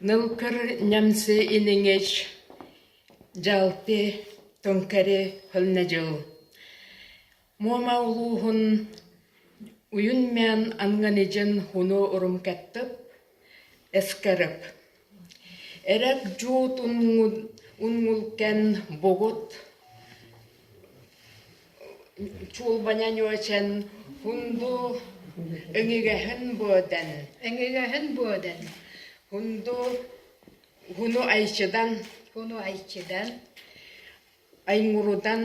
Нылкыр ньамсы иниҥич дьалты тоҥкэри хөлнөдьыл Муома улууһун Уйун-Мян Анганидьын хуну урумкаттып эскарып Эрэк дьуут унҥулкэн бугут Чуулбаня-ньуочэн хунду өҥүгэһин буодан Өҥүгэһин буодан хунду хуну айчыдан Хуну айчыдан Айҥурудан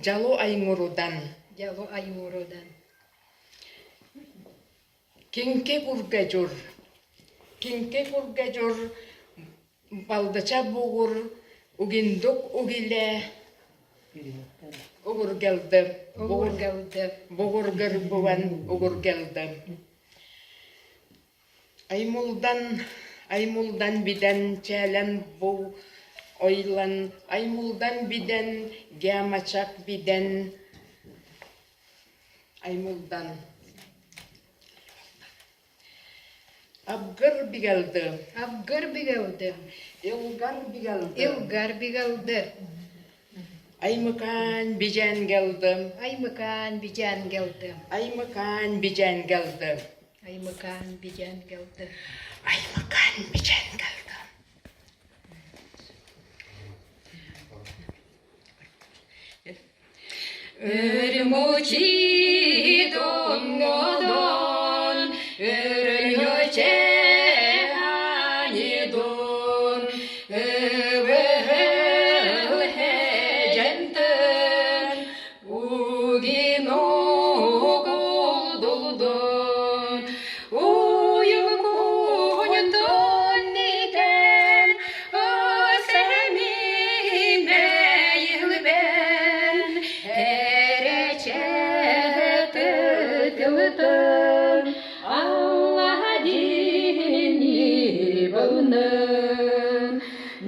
дьалу айҥурудан Дьалу айҥурудан Киҥки кургадьур Киҥки кургадьур Балдача бугур Угиндук угилэ Угургэлды Угургэлды Бугургырбуан угургэлды Аймулдан Аймулдан бидэн чээлэн бу ойлан Аймулдан бидэн геамачак бидэн Аймулдан Абгыр бигэлды Абгыр бигэлды Илгар бигэлды Илгар бигэлды Аймыкаан бидьээн гэлды Аймыкаан бидьээн гэлды Аймыкаан бидьээн гэлды Аймыкаан бидьээн гэлды Аймыкаан бидьээн гэлды Өрмучи дон өрөнөче анидун өвөһөлһэжентэн угинугулдулдун уйулгунтун нитен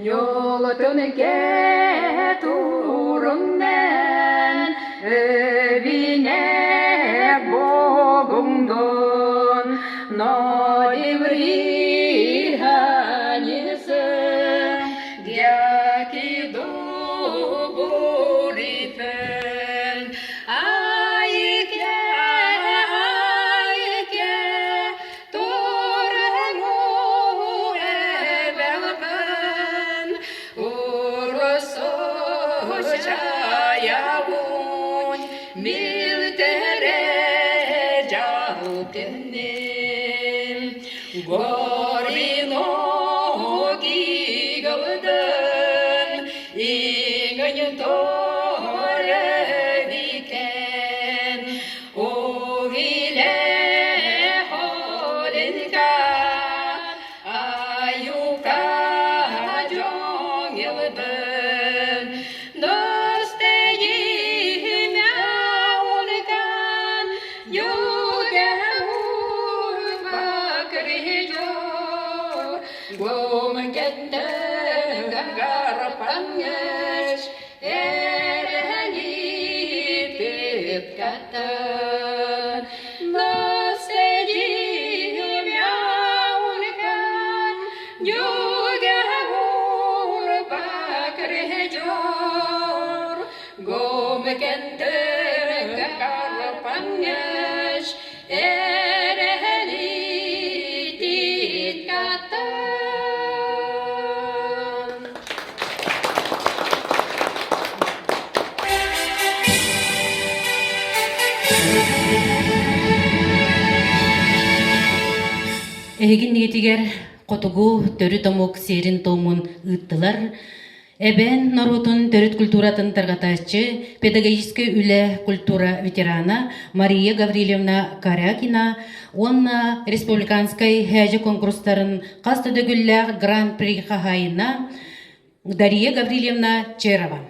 Ньолотун кэтуруннэн өбүнэ богуңдун Милтере жалтеннем Горино кигалдын иҥэн торэбикен Угиле холенка аюка жоҥылдын Эһигин нигитигэр хотугу төрүт омук сиэрин-туомун ыыттылар. Эбээн норуотун төрүт культуратын тарҕатааччы, педагогическай үлэ культура ветерана Мария Гаврильевна Корякина уонна республиканскай һээдьэ конкурстарын хас да төгүллээх гран-при хаһаайына Дария Гаврильевна Черова.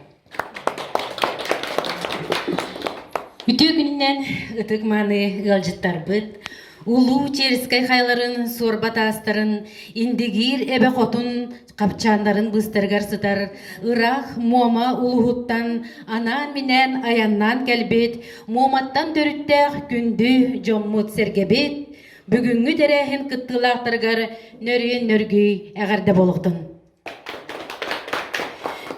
Үтүө күнүнэн ытык-мааны ыалдьыттарбыт, улуу Черскэй хайларын суорба таастарын, Индигиир эбэ хотун хапчааннарын быыстарыгар сытар ыраах Муома улууһуттан анаан-минээн айаннаан кэлбит Муоматтан төрүттээх күндү дьоммут-сэргэбит. Бүгүҥҥү тэрээһин кыттыылаахтарыгар нөрүөн нөргүй эҕэрдэ буолуохтун.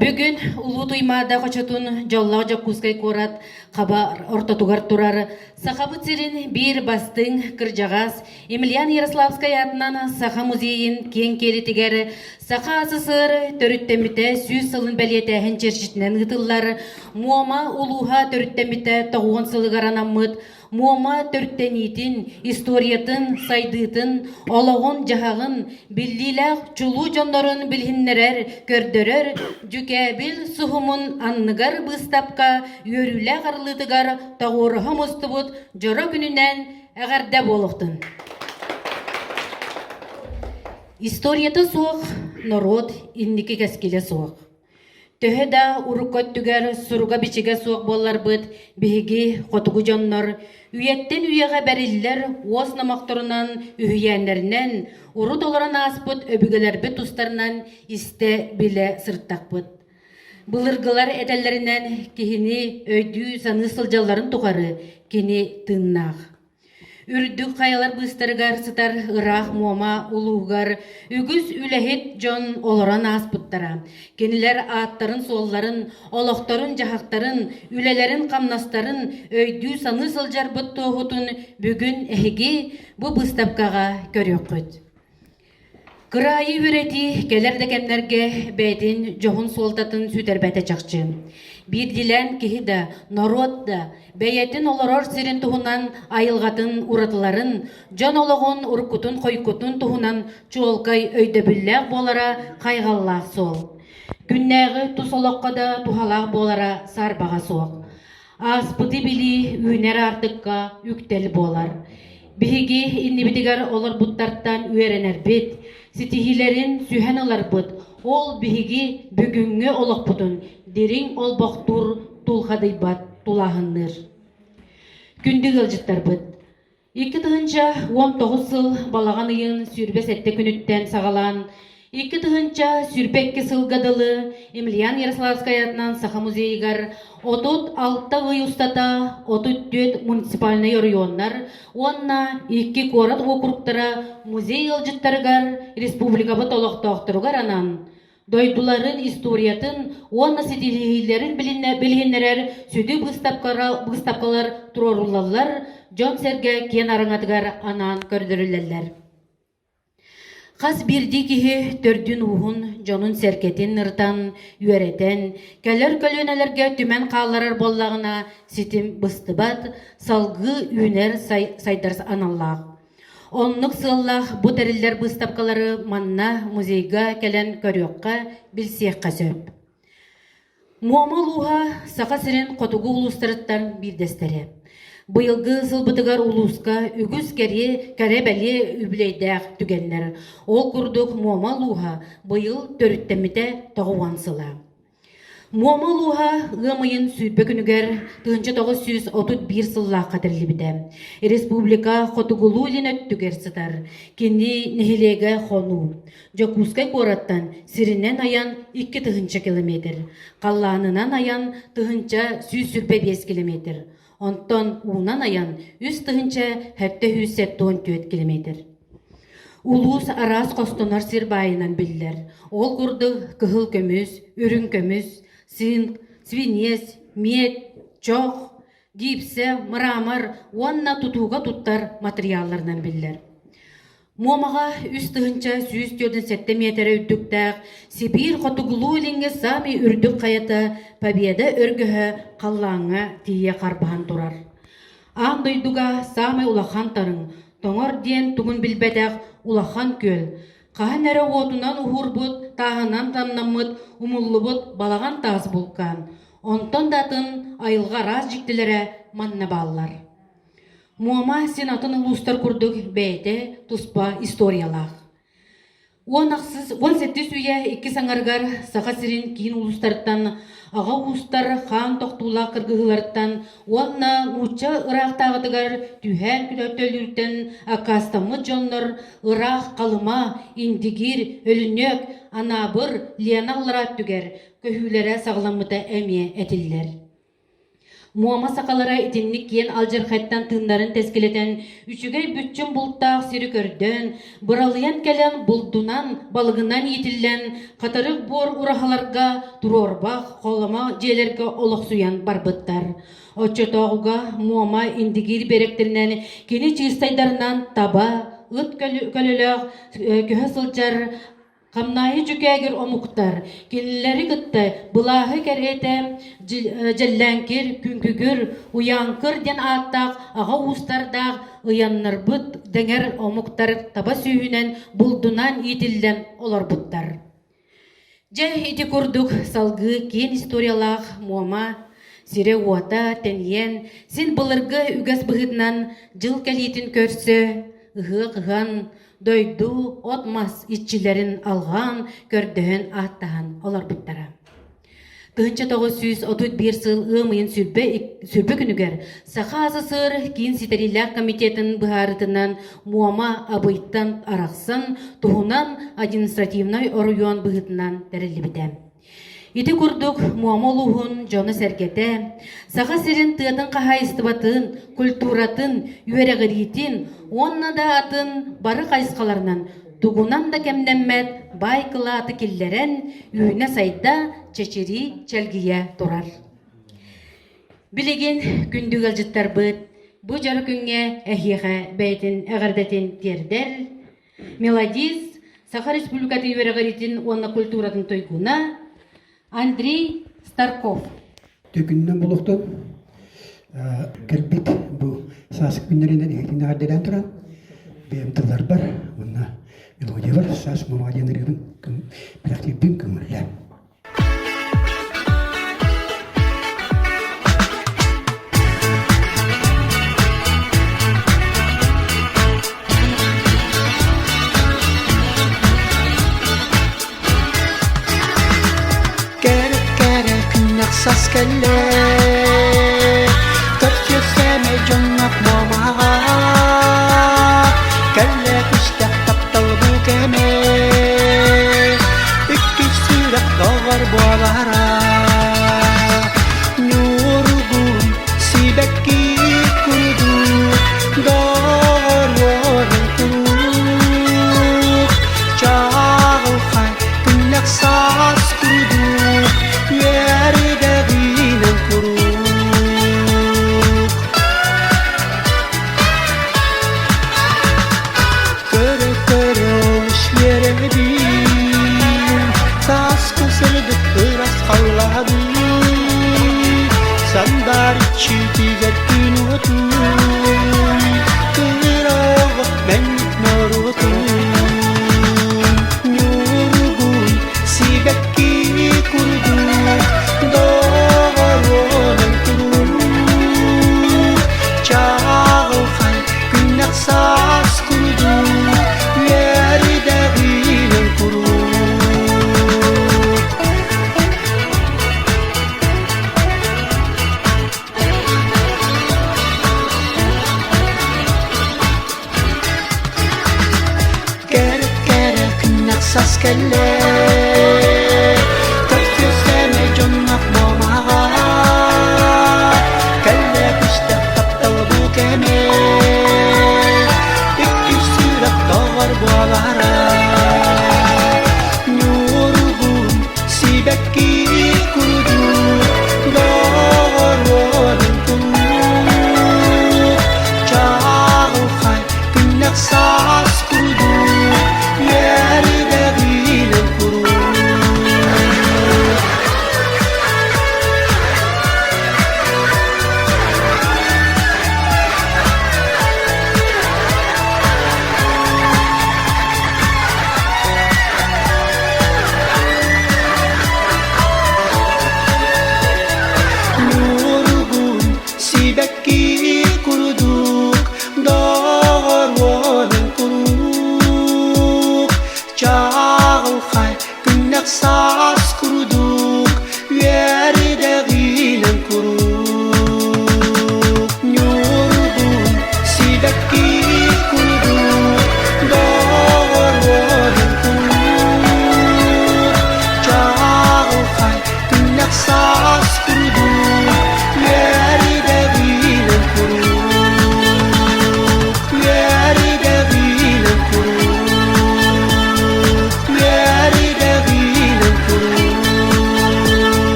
Бүгүн Улуу Туймаада хочотун дьоллоох Дьокуускай куорат хаба ортотугар турар Сахабыт сирин биир бастыҥ кырдьаҕас Емельян Ярославскай аатынан Саха музейын киэҥ киэлитигэр Саха СССР төрүттэммитэ 100 сылын бэлиэтээһин чэрчитинэн ыытыллар Муома улууһа төрүттэммитэ 90 сылыгар анаммыт Муома төрүттэниитин, историятын, сайдыытын, олоҕун-дьаһаҕын, биллиилээх чулуу дьоннорун билиһиннэрэр, көрдөрөр Дьүкээбил суһумун анныгар быыстапка үөрүүлээх арыллыытыгар тоҕуоруһа мустубут дьоро күнүнэн эҕэрдэ буолуохтун! Историята суох норуот инники кэскилэ суох. Төһө да урукку өттүгэр суруга-бичигэ суох буолларбыт, биһиги, хотугу дьоннор, үйэттэн үйэҕэ бэриллэр уос номохторунан, үһүйээннэринэн, урут олорон ааспыт өбүгэлэрбит тустарынан истэ-билэ сырыттахпыт. Былыргылар этэллэринэн, киһини өйдүү-саныы сылдьалларын тухары кини тыыннаах. Үрдүк хайалар быыстарыгар сытар ыраах Муома улууһугар үгүс үлэһит дьон олорон ааспыттара. Кинилэр ааттарын-суолларын, олохторун-дьаһахтарын, үлэлэрин-хамнастарын өйдүү-саныы сылдьарбыт туоһутун бүгүн эһиги бу быыстапкаҕа көрүөххүт. Кыраайы үөрэтии кэлэр да кэмнэргэ бэйэтин дьоһун суолтатын сүтэрбэтэ чахчы. Биирдиилээн киһи да, норуот да бэйэтин олорор сирин туһунан айылҕатын уратыларын, дьон олоҕун уруккутун-хойуккутун туһунан чуолкай өйдөбүллээх буолара хайҕаллаах суол. Күннээҕи тус олоххо да туһалаах буолара саарбаҕа суох. Ааспыты билии үүнэр аартыкка үктэл буолар. Биһиги иннибитигэр олорбуттартан үөрэнэрбит, ситиһиилэрин сүһэн ыларбыт, ол биһиги бүгүҥҥү олохпутун дириҥ олбохтуур тулхадыйбат тулааһынныыр. Күндү ыалдьыттарбыт, 2019 сыл балаҕан ыйын 27 күнүттэн саҕалаан 2022 сылга дылы Емельян Ярославскай аатынан Саха музейыгар 36 ый устата 34 муниципальнай оройуоннар уонна икки куорат уокуруктара музей ыалдьыттарыгар республикабыт олохтоохторугар анаан дойдуларын историятын уонна ситиһиилэрин билиһиннэрэр сүдү быыстапкалар туруоруллаллар, дьон-сэргэ киэн араҥатыгар анаан көрдөрүллэллэр. Хас биирдии киһи төрдүн-ууһун, дьонун-сэргэтин ырытан, үөрэтэн, кэлэр көлүөнэлэргэ түмэн хаалларар буоллаҕына, ситим быстыбат, салгыы үүнэр сайдар аналлаах. Оннук сыаллаах бу тэриллэр быыстапкалары манна музейга кэлэн көрүөххэ, билсиэххэ сөп. Муома улууһа Саха сирин хотугу улуустарыттан биирдэстэрэ. Быйылгы сылбытыгар улууска үгүс кэрэ, кэрэ-бэлиэ үбүлүөйдээх түгэннэр. Ол курдук Муома улууһа быйыл төрүттэммитэ 90 сыла. Муома улууһа ыам ыйын 20 күнүгэр 1931 сыллаахха тэриллибитэ. Республика хотугулуу-илин өттүгэр сытар. Кини нэһилиэгэ Хонуу. Дьокуускай куораттан сиринэн айан 2000 километр, халлаанынан айан 1125 километр, онтон уунан айан 3774 километр. Улуус араас хостонор сир баайынан биллэр. Ол курдук кыһыл көмүс, үрүҥ көмүс, цинк, свинец, миэт, чох, гипсэ, мрамор уонна тутууга туттар матырыйаалларынан биллэр. Муомаҕа 3147 миэтэрэ үрдүктээх Сибиир хотугулуу-илиҥҥи саамай үрдүк хайата Победа өргөһө халлааҥҥа тиийэ харбаһан турар. Аан дойдуга саамай улахан тарыҥ, тоҥор диэн тугун билбэтэх улахан күөл, хаһан эрэ уотунан уһуурбут, тааһынан тамнаммыт, умуллубут балаҕан таас булкаан, онтон да атын айылҕа араас дьиктилэрэ манна бааллар. Муома син атын улуустар курдук бэйэтэ туспа историялаах. 17 үйэ иккис аҥарыгар Саха сирин киин улуустарыттан аҕа уустар хаан тохтуулаах кыргыһыыларыттан уонна нуучча ыраахтааҕытыгар түһээн төлүүртэн аккаастаммыт дьоннор ыраах Халыма, Индигир, Өлүнүөк, Анаабыр, Лена аллараа өттүгэр көһүүлэрэ саҕаламмыта эмиэ этиллэр. Муома сахалара итинник киэн алдьархайтан тыыннарын тэскилэтэн, үчүгэй бүччүм бултаах сири көрдөөн, быралыйан кэлэн булдунан, балыгынан иитиллэн, хатырык буор ураһаларга, туруорбах, холомо дьиэлэргэ олохсуйан барбыттар. Оччотооҕуга Муома Индигиир биэрэктэринэн кини чыыстайдарынан таба, ыт көлөлөөх көһө сылдьар Хамнаайы дьүкээгир омуктар кинилэри кытта былааһы кэриэтэ Дьэллээҥкир, Күҥкүгүр, Уйааҥкыр диэн ааттаах аҕа уустардаах ыйаннарбыт дэҥэр омуктар таба сүүһүнэн булдунан иитиллэн олорбуттар. Дьэ ити курдук салгыы киэн историялаах Муома сирэ-уота тэнийэн, син былыргы үгэс быһыытынан дьыл кэлиитин көрсө, ыһыах ыһан, дойду от-мас иччилэрин алҕаан, көрдөһөн ааттаһан олорбуттара. 1931 сыл ыам ыйын 20 күнүгэр Саха СССР Киин ситэриилээх комитетын быһаарытынан Муома Абыйтан арахсан туһунан административнай оройуон быһыытынан тэриллибитэ. Ити курдук Муома улууһун дьоно-сэргэтэ Саха сирин тыатын хаһаайыстыбатын, культуратын, үөрэҕириитин уонна да атын бары хайысхаларынан тугунан да кэмнэммэт баай кылааты киллэрэн, үүнэ-сайда, чэчирии, чэлгийэ турар. Билигин күндү ыалдьыттарбыт бу дьоро күҥҥэ эһиэхэ бэйэтин эҕэрдэтин тиэрдэр мелодист, Саха Республикатын үөрэҕириитин уонна культуратын туйгуна Андрей Старков. Төкүннэн булуохтун кэлбит бу саас күннэринэн иһитин эҕэрдэлээн туран бэйэм тылларбар уонна мелодиялар саас мамаҕа диэн ырыабын бэлэхтиирбин көҥүллээн. Кэрэ-кэрэ күннэх сас кэллэ, Көрсүө сэмэй дьоннох буомаҕа, Кэллэ күстэх таптал бу кэмэ, Икки сүрэх доҕор буолара. Ньургун сибэкки курдук доҕор уорун куруук чаҕылхай күннэх саас курдук үөрдэҕинэн куруук Көрө-көрө олус үөрэбин Сааскы сырдык ырас халлаабын Сандаарыччытыгар күн уотун Кыраҕа мэник норуотун Ньургун сибэкки курдук Доҕоруонан куруук Чаҕылхай күннэх саас курдук Үөрдэҕинэн куруук. Кэрэ-кэрэ күннэх сас кэллэ, Көрсүө сэмэй дьоннох буомаҕа, Кэллэ күстэх таптал бу кэмэ, Икки сүрэх доҕор буолара. Ньургун сибэкки курдук доҕоруонун куруук чаҕылхай күннэх саас курдук үөрдэҕинэн куруук.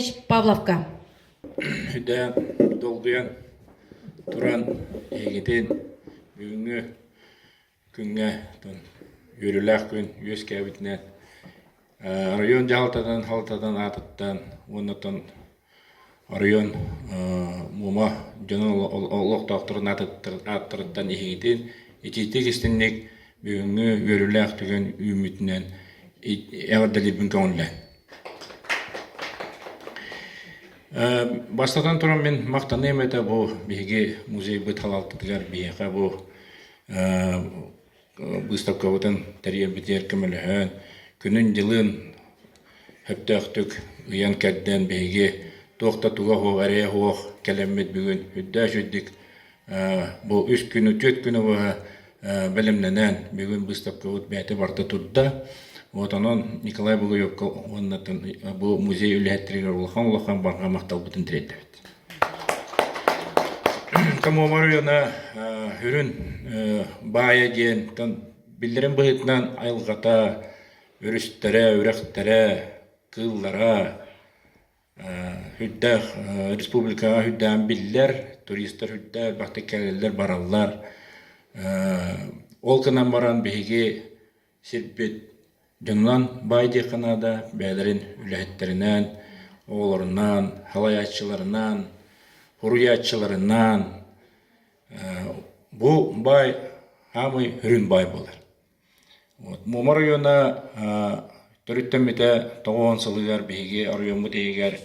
Николаевич Павловка. Үрдээн, долгуйан туран эһигитин бүгүҥҥү күҥҥэ үөрүүлээх күн үөскээбитинэн оройуон дьаһалтатын халтатын аатыттан уонна оройуон Муома дьонун олохтоохторун ааттарыттан эһигитин итиитик истиҥник бүгүҥҥү үөрүүлээх түгэн үүммүтүнэн эҕэрдэлиирбин көҥүллээн. Бастатан туран мин махтаныам этэ бу биһиги музейбыт халалтатыгар биһиэхэ бу быыстапкабытын тэрийэрбитигэр көмөлөһөн, күнүн-дьылын сөптөөхтүк ыйан-кэрдэн биһиги туох да туга суох, эрэйэ суох кэлэммит бүгүн үрдээх үрдүк бу үс күнү, түөрт күнү быһа бэлэмнэнэн бүгүн быыстапкабыт бэйэтэ барыта турда. Вот онон Николай Бугаевка уонна бу музей үлэһиттэригэр улахан-улахан барҕа махталбытын тириэрдэбит. Коммуна оройуона сүрүн баайа диэн биллэрин быһыытынан айылҕата, өрүстэрэ, үрэхтэрэ, кыыллара сүрдээх республикаҕа сүрдээҕин биллэр, туристар сүрдээх элбэхтик кэлэллэр, бараллар. Ол гынан баран биһиги Сирбит дьонунан баай диэххэ наада, бэйэлэрин үлэһиттэринэн, оҕолорунан, салайааччыларынан, суруйааччыларынан бу баай саамай сүрүн баай буолар. Вот Муома оройуона төрүттэммитэ 90 сылыгар биһиги оройуоммут иһигэр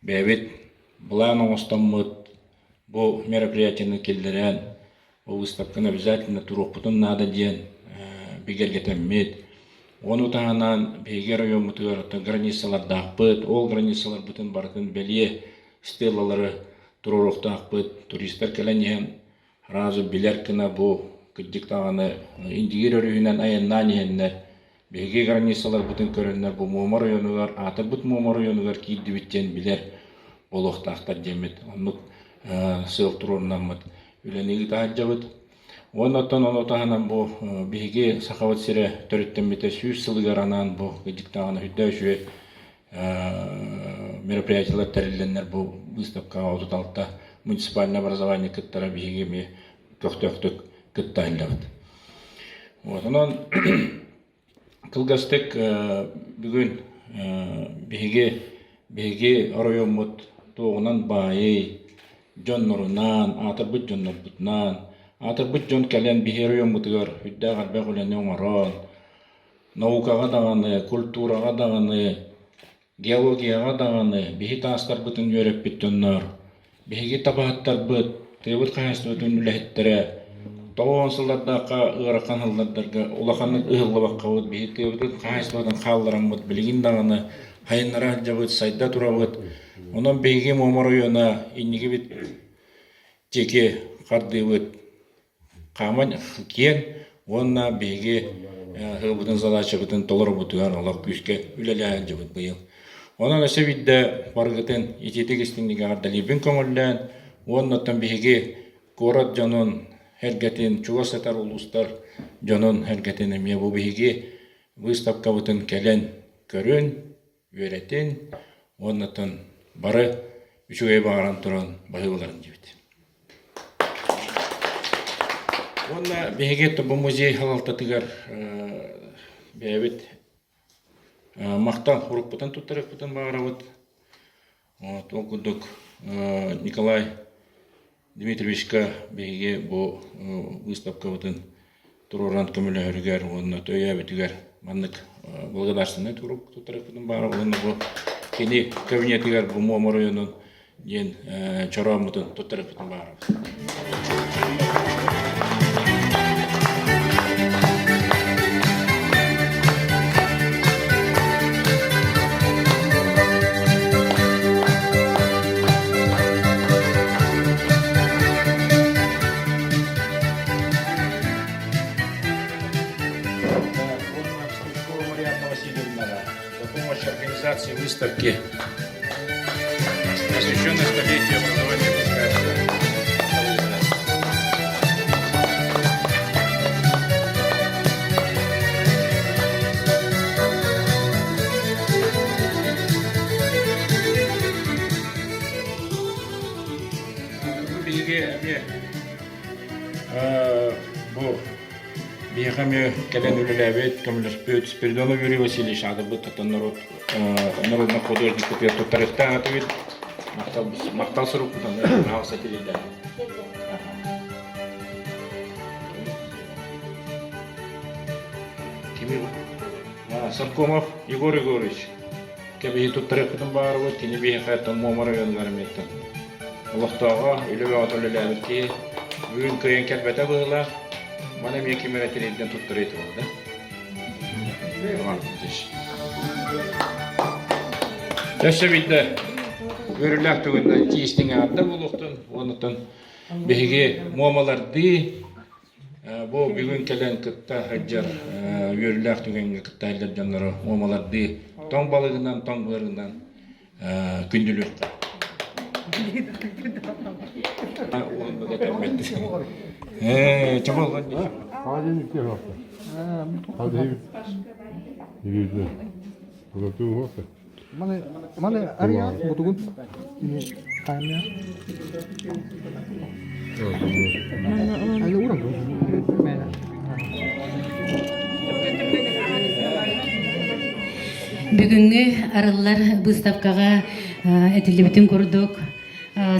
бэйэбит былаан оҥостоммут бу мероприятиены киллэрэн Бу выставканы обязательно туруохпутун наада диэн бигэргэтэммит. Ону таһынан биһиги оройуоммутугар оттон границалардаахпыт, ол границаларбытын барытын бэлиэ стеллалары туруоруохтаахпыт. Туристар кэлэн иһэн сразу билэр гына бу кырдьык даҕаны Индигир өрүһүнэн айаннаан иһэннэр биһиги границаларбытын көрөннөр бу Муома оройуонугар, аатырбыт Муома оройуонугар киирдибит диэн билэр буолуохтаахтар диэммит оннук сыал туруорунаммыт үлэни ыыта сылдьабыт. Уонна оттон ону таһынан бу биһиги Сахабыт сирэ төрүттэммитэ 100 сылыгар анаан бу кырдьыктааҕына үрдэ үчүгэй мероприятиелар тэриллэннэр бу выставкаҕа 36 муниципальное образование кыттара биһиги эмиэ көхтөөхтүк кытта сылдьабыт. Вот, онон Кылгастык бүгүн биһиги биһиги оройуоммут туоҕунан баайый, дьоннорунан, аатырбыт дьоннорбутунан, аатырбыт дьон кэлэн биһи оройуоммутугар үрдээх элбэх үлэни оҥорон, наукаҕа даҕаны, культураҕа даҕаны, Геологияҕа даҕаны биһи таастарбытын үөрэппит дьоннор, биһиги табаһыттарбыт, тыабыт хаһаайыстыбатын үлэһиттэрэ 90 сыллардаахха ыарахан сыллардарга улаханнык ыһыллыбаккабыт, биһи тыабытын хаһаайыстыбатын хааллараммыт билигин даҕаны хайыннара сылдьабыт, сайда турабыт. Онон биһиги Муома оройуона инникибит диэки хардыыбыт. Хааман киэҥ уонна биһиги ыһыыбытын задачабытын толорбутугар олох күүскэ үлэлээн дьыбыт быйыл. Онон өссө биирдэ барыгытын итиитик истиҥник эҕэрдэлиирбин көҥүллээн уонна оттон биһиги куорат дьонун эргэтин, чугас сытар улуустар дьонун эргэтин эмиэ бу биһиги выставкабытын кэлэн көрүн, үөрэтин уонна оттон бары үчүгэйи баҕаран туран баһыыбаларын диэбит. Уонна биһиги бу музей салалтатыгар бэйэбит махтал уруккутун туттарыахпытын баҕарабыт. Вот, ол курдук Николай Дмитриевичка биһиги бу выставкабытын туруоран көмөлөһөрүгэр уонна өйөөбүтүгэр маннык благодарственнай турук туттарыахпытын баара уонна бу кини кабинетыгар бу Муома оройуонун диэн чорооммутун туттарыахпытын баҕарабыт. За помощь организации выставки, посвященной столетию образования Байкальского. биһиги эмиэ бу биһиэхэ эмиэ кэлэн үлэлээбит, көмөлөспүт Спиридонов Юрий Васильевич аатырбыт оттон норуот народный художник кытыар туттарыахтаах этибит. Махтал, махтал сурукпутун аҕыс этилиллэр. Кими Саркомов Егор Егорович. Кэбиһи туттарыахпытын баарыбыт, кини биһиэхэ Томмуом оройуонугар эмиэттэн. Олохтооҕо, үлэ бөҕөтө үлэлээбит киһи бүгүн кыайан кэлбэтэ быһыылаах. Маны эмиэ ким эрэ тириэрдэн туттарыы туолла. Өссө биирдэ үөрүүлээх түгэннэр тиистиҥ эҕэрдэ буолуохтун уонуттан биһиги муомалардыы Бу бүгүн кэлэн кытта сылдьар үөрүүлээх түгэҥҥэ кытта сылдьар дьоннору муомалардыы тоҥ балыгынан, тоҥ быарынан күндүлүөххэ. Ээ, чобол. Маны маны арыйа бутугун таймя. Аны уран Бүгүҥҥү арыллар выставкаҕа этиллибитин курдук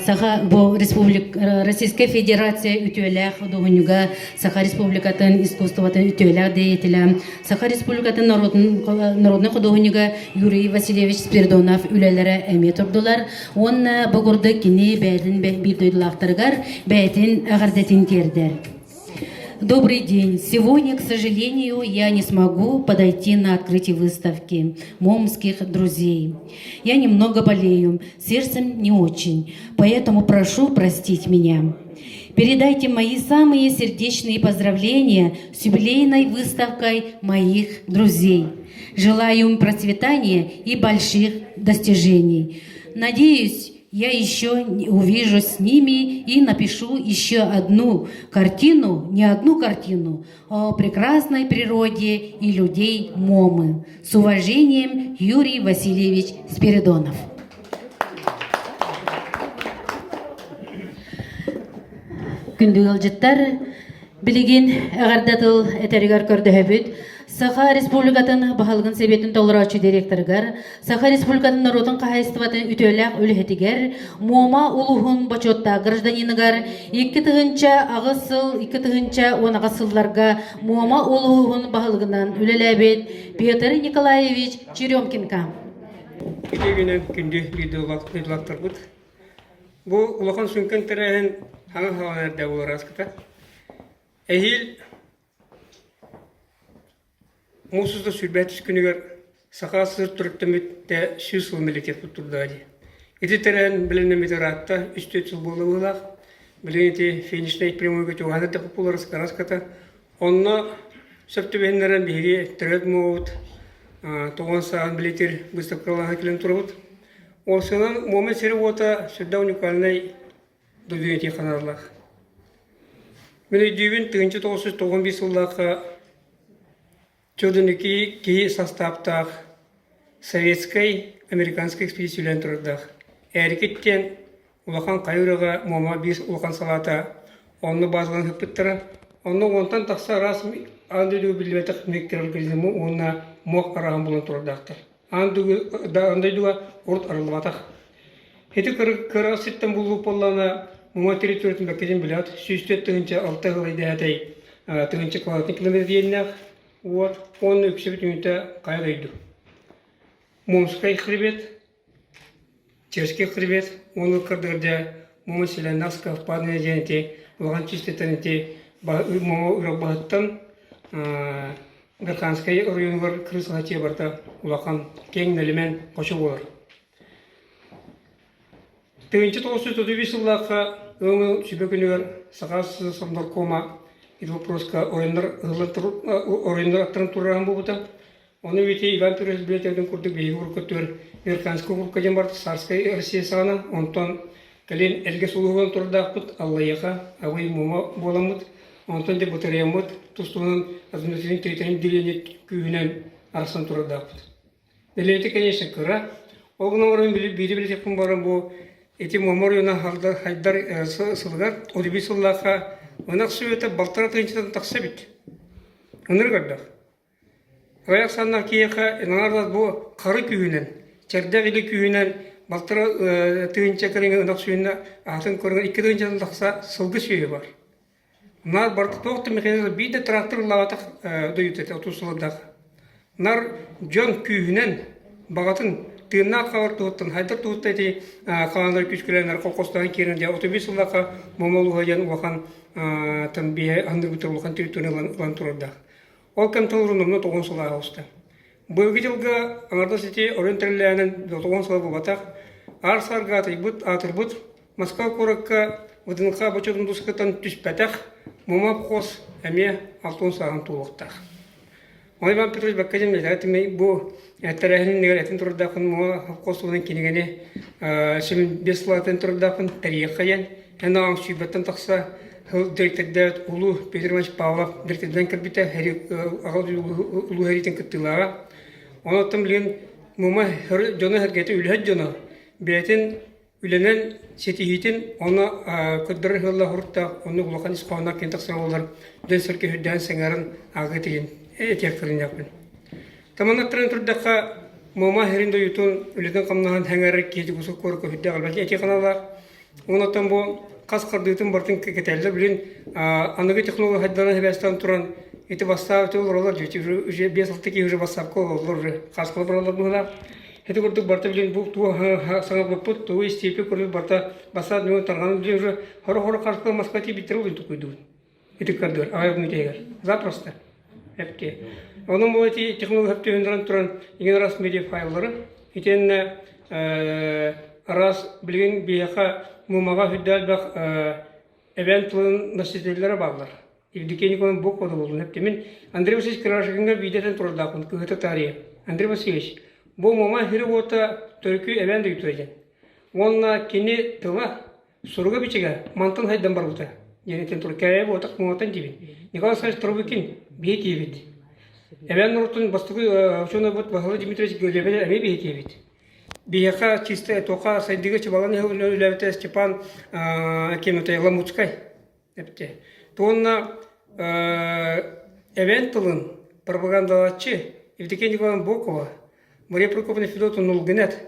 Саха бу республик Российскай Федерация үтүөлээх худуоһунньуга Саха Республикатын искусствотын үтүөлээх деятеля Саха Республикатын народнай худуоһунньуга Юрий Васильевич Спиридонов үлэлэрэ эмиэ турдулар уонна бу курдук кини бэйэтин биир дойдулаахтарыгар бэйэтин эҕэрдэтин тиэрдэр. Добрый день. Сегодня, к сожалению, я не смогу подойти на открытие выставки «Момских друзей». Я немного болею, сердцем не очень, поэтому прошу простить меня. Передайте мои самые сердечные поздравления с юбилейной выставкой моих друзей. Желаю им процветания и больших достижений. Надеюсь, я еще увижу с ними и напишу еще одну картину, не одну картину, о прекрасной природе и людей Момы. С уважением, Юрий Васильевич Спиридонов. Күндү ыалдьыттар, Билигин эҕэрдэ тыл этэригэр көрдөһөбүт. Саха Республикатын баһылыгын сэбиэтин толорооччу директорыгар, Саха Республикатын норуотун хаһаайыстыбатын үтүөлээх үлэһитигэр, Муома улууһун бочуоттаах гражданиныгар 2008 сыл 2018 сылларга Муома улууһун баһылыгынан үлэлээбит Петр Николаевич Черемкинка. Ити күнү күндү дойдулаахтарбыт Бу улахан сүҥкэн тэрээһин хаҥа хаалан эрдэ буолар ааскыта. Эһиил муус устар сүүрбэһис күнүгэр Саха СССР төрүттэммитэ 100 сыл милитиэт турдаҕа дии. Ити тэрээһин бэлэмнэммитэ ыраатта, үс-түөрт сыл буола быһыылаах. Билигин ити финишнэй прямойга чугаһаан эрдэхпит буолар араската. Онно сөп түбэһиннэрэн биһиги төрөөт муобут тоҕон сааһын билитир быыстапкалаһа кэлэн турабыт. Уопсайынан Муома сирэ-уота сүрдээх уникальнай дойду этии ханааллаах. Мин өйдүүбүн 1995 сыллаахха Чудуники киһи састааптаах советскай американскай экспедиция үлэлээн турардаах. Эрикит диэн улахан хайа үрэҕэ Муома биир улахан салаата онно базалаан ыппыттара. Онно уонтан тахса араас аан дойдуга биллибэтэх микроорганизмы уонна муох арааһын булан турардаахтар. Аан дойдуга урут арыллыбатах. Ити кыра сиртэн буллуу буоллаҕына, Муҥа территориятын бэккэтин билээт, 104 6 ыл идэһэтэй тыһыынча квадратный километр диэннээх уот уонна үксүбүт үүнүтэ хайа дойду. Мумскай хребет, Черский хребет уонна кырдыгар дьэ Мума Селянавская впадина диэн ити улахан чистэтэн ити Мума үрэх баһыттан Верханскай оройуонугар Крыс Хачия барыта улахан киэҥ нэлэмэн хочо буолар. 1935 сыллаахха ыам сүбэ күнүгэр Саха Совнаркома ити вопроска оройуоннар оройуоннар аттарын тураан буолбута. Ону ити Иван Петрович библиотекатын курдук биһиги уруккутугар Верханскай округка диэн барыта Царскай Россия саҕана, онтон Кэлин эргэ сулуһунан турдаахпыт, Аллайыаха, Абый Муома буоламмыт, онтон дьэ бытарыйаммыт, тус-туһунан административнай территориальнай отделение күүһүнэн арахсан турардаахпыт. Дэлиэтэ, конечно, кыра. Ол гынан баран биири билиэхпин баран бу Ити Муома оройуона хайдар сылыгар 35 сыллаахха ынах сүөтэ балтараа тыһыынчаттан тахса эбит. Ынырык элбэх. Аҕыйах саннах киһиэхэ аҥаардас бу хары күүһүнэн, чэрдэх илии күүһүнэн балтараа тыһыынча кэриҥэ ынах сүөһүнү аатын көрүҥэр 2 тыһыынчаттан тахса сылгы сүөһү бар. Наар барыта туох да механизм биир да трактор ыллаабатах дойдута этэ 30 сыллардаах. Нар дьон күүһүнэн баҕатын тыыннаах хаалар туһуттан хайдах туһуттан ити хааланар күүскүлэнэр колхозтаан киирэн дьэ 35 сыллаахха Муома улууһа диэн улахан тан биһи аннырбыттар улахан территорияны ылан, ылан турардаах. Ол кэмтэн олорон 90 сыл ааҕыста. Быйылгы дьылга аҥардас ити оройуон тэриллээнин 90 сыла буолбатах, аар-саарга аатырбыт, аатырбыт Москва куоракка ВДНХ бочуотун дуоскатыттан түспэтэх Муома хос эмиэ 60 сааһын туолуохтаах. Ол Иван Петрович бакка диэн этими бу тэрээһин иннигэр этин турардаахпын Муома хос туһунан кинигэни син биэс сылаатын турардаахпын тэрийиэххэ диэн эн аҕаҥ сүүрбэттэн тахса сыл дириэктэрдээбит улуу Петр Иванович Павлов дириэктэрдэн кэлбитэ аҕа улуу сэриитин кыттыылааҕа. Онон билигин Муома дьоно-сэргэтэ үлэһит дьоно бэйэтин үлэнэн ситиһиитин уонна көрдөрөр сыаллаах уруттаах оннук улахан ис хоһоонноох киһи тахсар буоллар дьон-сэргэ үрдээн сэҥээрэн ааҕыы тиһин этиэхтэринээхпин. Таманаттарын турдахха Муома сирин дойдутун үлэтин-хамнаһын сэҥээрэр киһи Дьокуускай куоракка үрдээх элбэх этии ханалаах. Онон бу хас хардыытын барытын кэтэллэр. Билин аныгы технология хайдарынан сибээстээн туран ити бассаап ити олороллор уже 5-6 киһи уже бассаапка олороллор уже хааскала бараллар быһыылаах. Ити курдук барыта билин бу тугу саҥарбыппыт, тугу истииппит курдук барыта бассаап нөҥүө тарҕанан билин уже хоро-хоро харыскала Москва тиийбиттэрэ улун тукуйдубут. Ити көрдүөр аҕай мүтэйгэр. Запросто. Эпти. Онон бу ити технология хөптүһүннэрэн туран иҥин араас медиа файллары итиэннэ араас билигин биһиэхэ Муомаҕа үрдэ элбэх эбээн тылын носителлэрэ бааллар. Евдокия Николаевна Бокова буоллун эптимин Андрей Васильевич Крашикиҥҥа биирдэтэн турардаахпын кыһыта таарыйа. Андрей Васильевич, бу Муома сири-уота төрүкү эбээн дойдута диэн. Уонна кини тыла суруга-бичигэ мантан сайдан барбыта диэн этэн турар. Кэрэ буотах муҥатан диибин. Николай Александрович Трубыкин биһи киһибит. Эбээн норуотун бастакы учуонайбыт Василий Дмитриевич Гребель эмиэ биһи киһибит. Биһиэхэ чисто туохха сайдыыга чыбалан үлэлээбитэ Степан Кеметай Ламутскай эпти. Уонна эбээн тылын пропагандалааччы Евдокия Николаевна Бокова, Мария Прокопьевна Федотовна Нулгынет,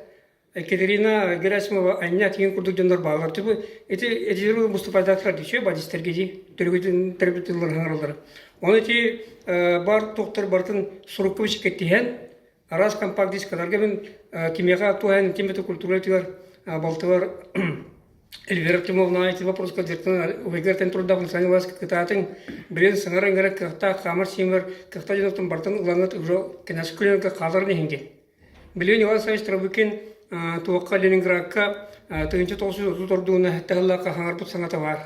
Екатерина Герасимова Анньа тиген курдук дьоннор бааллар. Типа эти эти выступайдаатылар диче бадистерге ди төрүгүтүн тыллар хаҥараллар. Оны ити бар туохтар бартын сурукка бичикке тиһэн араас компакт дискаларга мин кимиэхэ туһаан тимбите культура балтыбар Эльвира Тимовна эти вопроска директор убайгартан турдабын Саня Ласка кытаатын билин саҥар ыҥыра кыахтаах хаамар сиэмэр кыахтаах дьонуттан бартын ылаҥыт уже кэнэс күлүнгэ хааларын иһинги Билигин Иван Александрович Трабыкин туохха Ленинградка 1930 ордугуна сэттэ сыллаахха хаҥарбыт саҥата баар.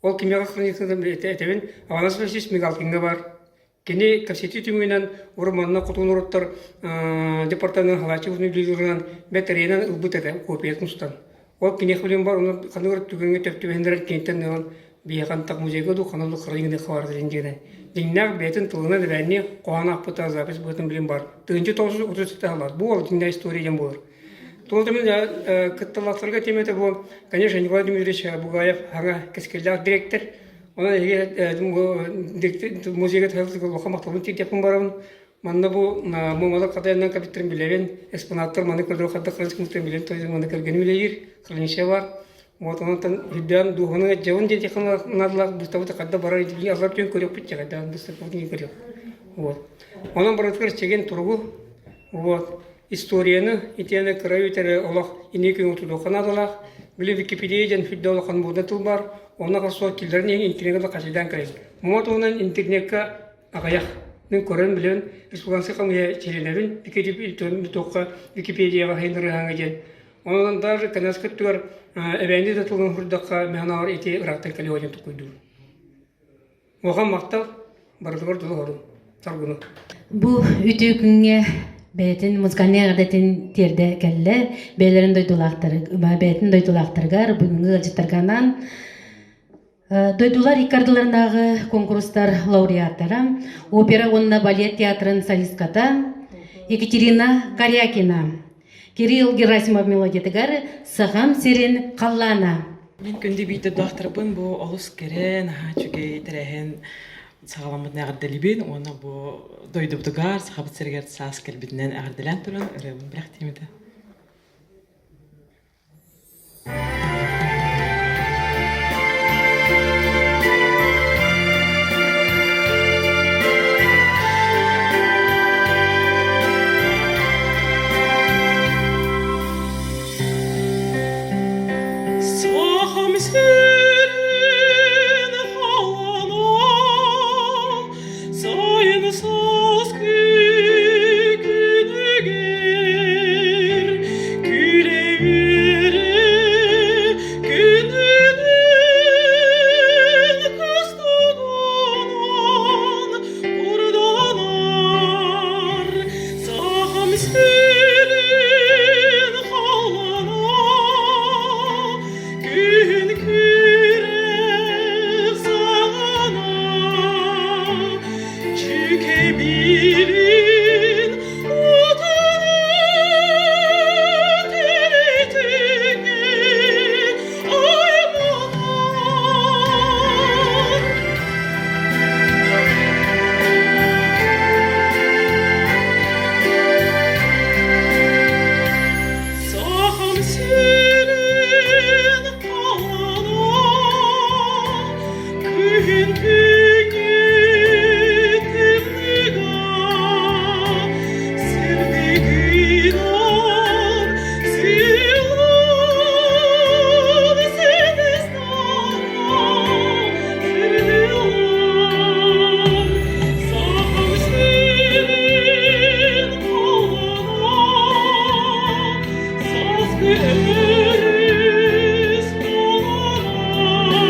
Ол кимиэхэ хроникатын этэбин, Афанасий Васильевич Мигалкиҥҥа баар. Кини кэпсэтии түмүгүнэн урут манна хоту норуоттар департаменын халааччы үлэлииринэн бэтэрeenэн ылбыт этэ копиятын устан. Ол киниэхэ билин бар, ону ханнык эрэ түгэҥҥэ төп түбэһиннэрэн киниттэн ылан биһиэхэ антах музейга дуу ханна дуу хранение хабарда диэн дьиҥнээх бэйэтин тылынан эбээннии хоһоон аахпыта запись быһыытын билин бар. 1937 сыллар. Бу ол дьиҥнээх история диэн буолар. Туол түмэн кытталаахтарга тиэмэтэ бу, конечно, Николай Дмитриевич Бугаев саҥа кэскиллээх дириэктэр. Онон эһиги музейга улахан махталбын тиэрдиэхпин барабын. Манна бу Муомалар хатайынан кэбиттэрин билэбин, экспонаттар маны көрдөрө хайдах храничкамыттан билэн тойон маны кэргэним үлэлиир, хранилище бар. Вот онтон үрдээн дууһаны дьабын диэн наадалаах быыстабыта хайда барар билин аллар түөн көрүөхпүт дьэ хайда быыстапкабытын көрүөх. Вот. Онон барытыгар чэгиэн туругу вот историяны итиэнэ кыра үтэрэ олох инники күн тутуохха наадалаах. Били Википедия диэн үрдэ улахан муода тыл бар, онно хасуа киллэрин иһин интернекка да хасыйдаан кэлин. Муҥа туһунан интернекка аҕыйах. Мин көрөн билэн республиканскай хамыыһыйа чилиэнэбин туохха Википедияҕа хайыннарыһааҥҥа диэн. Онон даже коляска өттүгэр эбээннии да тылын суруйдахха мин санаабар ити ыраахтан кэлиэ диэн толкуйдуубун. Улахан махтал, барытыгар дьолу соргуну. Бу үтүө күҥҥэ бэйэтин музыкальнай эҕэрдэтин тиэрдэ кэллэ. Бэйэлэрин дойдулаахтары, бэйэтин дойдулаахтарыгар бүгүҥҥү ыалдьыттарга анаан Дойдулар икки ардыларынааҕы куонкурустар лауреаттара, опера уонна балет театрын солистката Екатерина Корякина. Кирилл Герасимов мелодиятыгар «Сахам сирин халлаана». Мин күндү биир дойдулаахтарбын бу олус кэрэ, наһаа үчүгэй тэрээһин саҕаламмытын эҕэрдэлиибин уонна бу дойдубутугар, Сахабыт сиригэр саас кэлбитинэн эҕэрдэлээн туран ырыабын бэлэхтиим этэ. Сахам сирин халлаана сайын сааскы күнүгэр күлэ-үөрэ күнүнэн кустугунан курданар Сахам сирин халлаана күн күрэх саҕана Чүкэбилин утары тиритиҥи айманар. Сахам сирин халлаана күһүн күҥҥү тымныыга сырдыгынан сыылан сыдыстана сырдылар Сахам сирин халлаана сааскы өрүс буолана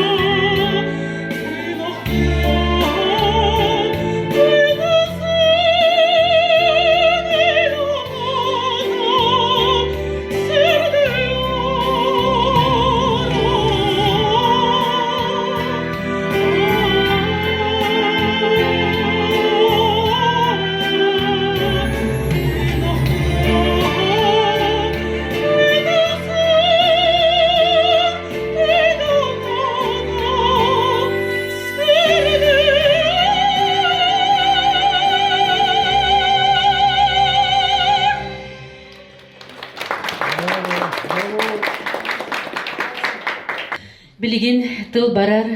Билигин тыл барар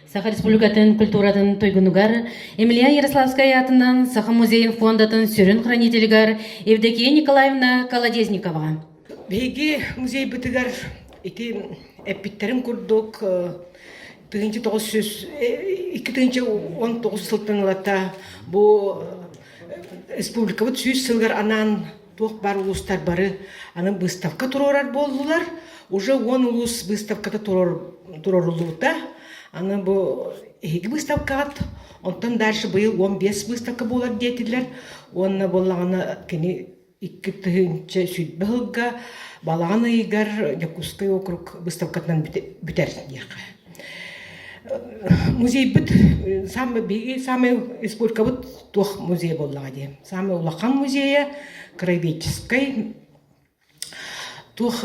Саха Республикатын культуратын туйгунугар Емельян Ярославскай аатынан Саха музейын фондатын сүрүн хранителигэр Евдокия Николаевна Колодезниковаҕа. Биһиги музейбытыгар ити эппиттэрин курдук 1902 19 сылтан ылата бу республикабыт сүүс сылыгар анаан туох баар улуустар бары аны выставка туруорар буоллулар. Уже уон улуус выставката туруоруллубута. Аны бу эһиги выставкаҕыт онтон дальше быйыл 15 выставка буолар диэтилэр. Уонна буоллаҕына кини 2020 сылга балаҕан ыйыгар Дьокуускай округ выставкатынан бүтэр диэххэ. Музейбыт самый биһиги самый республикабыт туох музей буоллаҕа дии. Самый улахан музейа краеведческай туох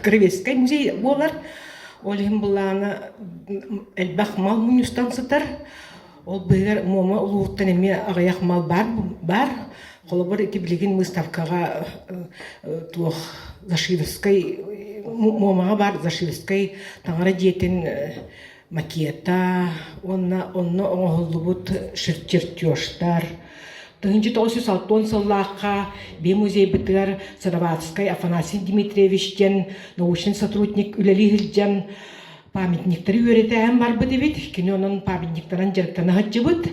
Краеведческай музей буолар. Ол иһин былаана элбэх мал мунньустан сытар. Ол быыһыгар Муома улууһуттан эмиэ аҕыйах мал баар баар. Холобур, ити билигин выставкаҕа туох Зашиверскай Муомаҕа баар Зашиверскай таҥара дьиэтин макета уонна онно оҥоһуллубут чертежтар 1960 сыллаахха би музейбытыгар Сыроватскай Афанасий Дмитриевич диэн научный сотрудник үлэлии сылдьан памятниктары үөрэтээн барбыт эбит. Кини онон памятниктарынан дьарыктана сылдьыбыт.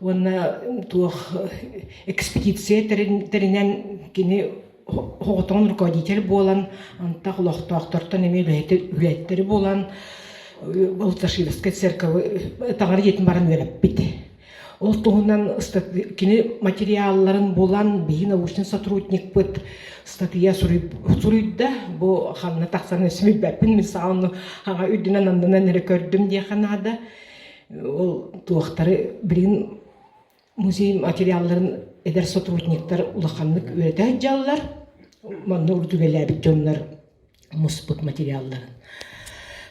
Уонна туох экспедиция тэринэн кини оҕотоҕун руководитель буолан, антах олохтоохтортон эмиэ үлэһиттэри буолан, Алташиловскай церковь таҥара дьиэтин баран үөрэппит. Ол туһунан кини материалларын булан, биһи научный сотрудникпыт статья суруйда. Бу ханна тахсан өссө билбэппин, мин саҕа аҕа үрдүнэн аннынан эрэ көрдүм диэххэ наада. Ол туохтары билигин музей материалларын эдэр сотрудниктар улаханнык үөрэтэ сылдьаллар. Манна урут үлэлээбит дьоннор муспут материалларын.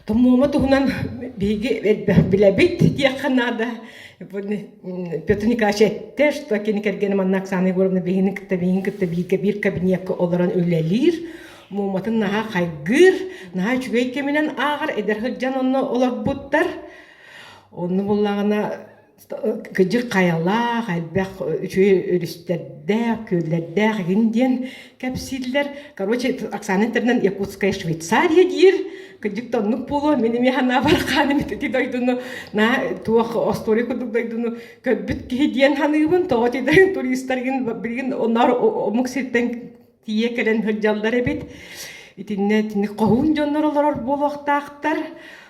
Томуома туһунан биһиги элбэх билэбит диэххэ наада. Петр Николаевич эттэ, что кини кэргэнэ манна Оксана Егоровна биһигини кытта биһигини кытта бииргэ биир кабинекка олорон үлэлиир. Муоматын наһаа хайгыыр, наһаа үчүгэй кэминэн ааҕар, эдэр сылдьан онно олорбуттар. Онно буллаҕына кыдьык хайалаах, элбэх үчүгэй өрүстэрдээх, күөллэрдээх игин диэн кэпсииллэр. Короче, Оксана Интернан Якутская Швейцария диир. Кыдьык да оннук буолуо. Мин эмиэ санаабар хааным ити дойдуну на туох остуоруйа курдук дойдуну көрбүт киһи диэн саныыбын. Тоҕо ити туристар игин билигин онноор омук сиртэн тиийэ кэлэн сылдьаллар эбит. Итиннэ итинник хоһуун дьоннор олорор буолуохтаахтар.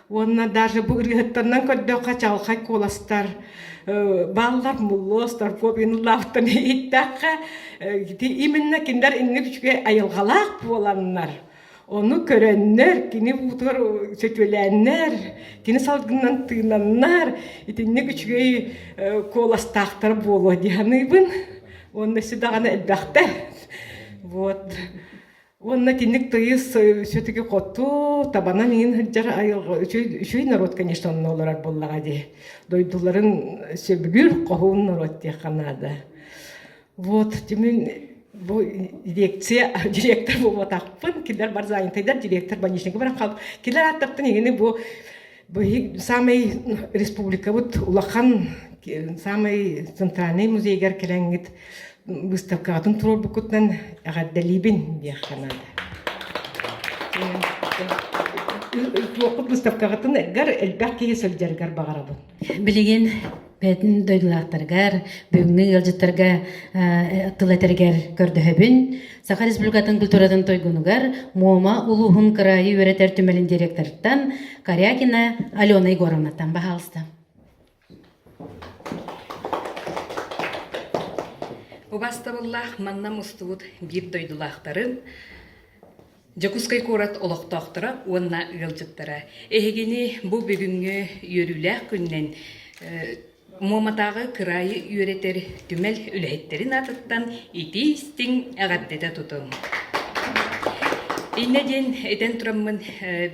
Уонна даже бу ырыаһыттарынан көрдөххө чаҕылхай куоластар бааллар Муллуо, Старков инлаахтан иһиттэххэ ити именно кинилэр инник үчүгэй айылҕалаах буоланнар ону көрөннөр, кини уутугар сөтүөлээннэр, кини салгынынан тыынаннар, итинник үчүгэй куоластаахтар буолуо дии саныыбын. Уонна өссө даҕаны элбэхтэр. Вот. Уонна итинник тыйыс все-таки хоту табанан иҥин сылдьар айылҕа үчүгэй, үчүгэй народ, конечно, онно олорор буоллаҕа дии. Дойдуларын сөбүлүүр хоһуун народ диэххэ наада. Вот, мин бу лекция директор буолбатахпын, кинилэр бар занятайдар, директор больничныйга баран хаалбыт. Кинилэр ааттартан иҥини бу бу самый республикабыт улахан самый центральный музейгар кэлэҥҥит выставкаҕытын туруорбуккутунан эҕэрдэлиибин диэххэ наада. Туоххут выставкаҕытын гар элбэх киһи сылдьарыгар баҕарабын. Билигин бэйэтин дойдулаахтарыгар, бүгүҥҥү ыалдьыттарга тыл этэригэр көрдөһөбүн. Саха Республикатын культуратын туйгунугар Муома улууһун кыраайы үөрэтэр түмэлин директорыттан Корякина Алена Егоровнаттан баһаалыста. Убастабыллаах манна мустубут биир дойдулаахтарым, Дьокуускай куорат олохтоохторо уонна ыалдьыттара, эһигини бу бүгүҥҥү үөрүүлээх күнүнэн Муоматааҕы кыраайы үөрэтэр түмэл үлэһиттэрин аатыттан итии-истиҥ эҕэрдэтэ тутуҥ. Иннэ диэн этэн тураммын